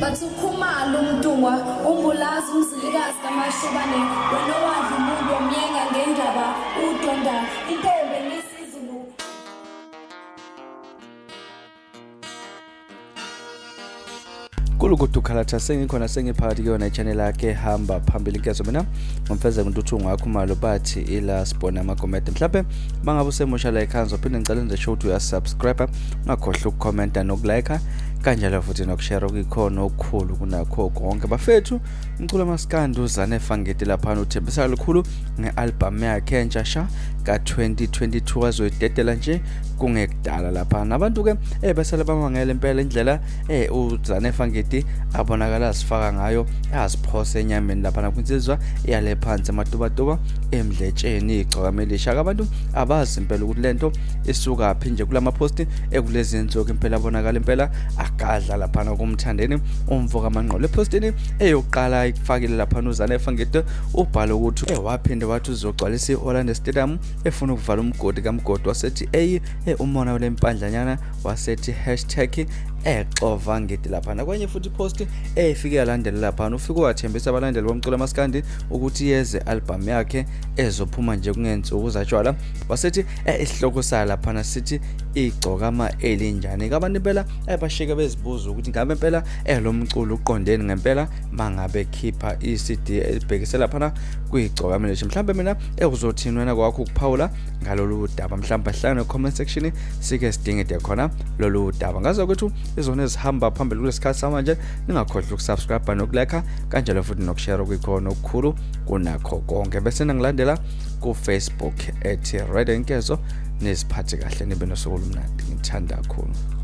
Bathi uKhumalo uMntungwa uMbulazi uMzilikazi kaMashobane wena owadla umuntu wamyenga ngendaba udonda intombi enisizulu. Kulukudu khalatha sengikhona sengiphakathi kuyona i-channel yakhe hamba phambili inkezo mina ngomfeze ngintuthu ngakhumalo bathi ila sibona amagomede mhlawumbe mangabe usemusha la ekhaya ngizophinde ngicela nje show ukuthi uyasubscribe ungakhohlwa ukukhomenta nokulike kanjalo futhi nokushare okuyikhona okukhulu kunakho konke bafethu umculo maskandi uzane fangeti laphana uthembisa kakhulu nge-albhamu yakhe entsha sha ka-2022 azoyidedela nje kungekudala laphana abantu-ke besale bamangele impela indlela uzane fangeti abonakala azifaka ngayo aziphose enyameni laphana kwinsizwa iyale phansi ematubatuba emdletsheni igcokama elisha abantu abazi impela ukuthi lento isukaphi nje kulama post ekulezi nsuku impela abonakala impela agadla laphana kumthandeni umfo kaManqolo epostini eyokuqala ikufakile laphana uzane fangeti ubhala ukuthi waphinde wathi uzogcwalisa i-Orlando Stadium efuna ukuvala umgodi kamgodi wasethi a umona wale mpandlanyana wasethi hashtag exova ngidi laphana kwenye futhi ipost efike yalandela laphana ufike wathembisa abalandeli bomculo amaskandi ukuthi yeze album yakhe ezophuma nje kungensuku zatshwala wasethi isihloko sayo laphana sithi igcokama elinjani abantu impela bashike bezibuza ukuthi ngabe impela lo mculo uqondeni ngempela mangabe khipha i-CD elibhekise laphana kwigcokama elisha mhlawumbe mina ekuzothini wena kwakho ukuphawula ngalolu daba mhlawumbe hlangane comment section sike sidingide khona lolu daba ngazo ukuthi izona ezihamba phambili kulesikhathi samanje ningakhohlwa ukusubscribe nokulike kanjalo futhi nokushare okuyikhona okukhulu kunakho konke bese ningilandela ku-Facebook ethi Red Nkezo niziphathe kahle nibe nosuku olumnandi ngithanda kakhulu.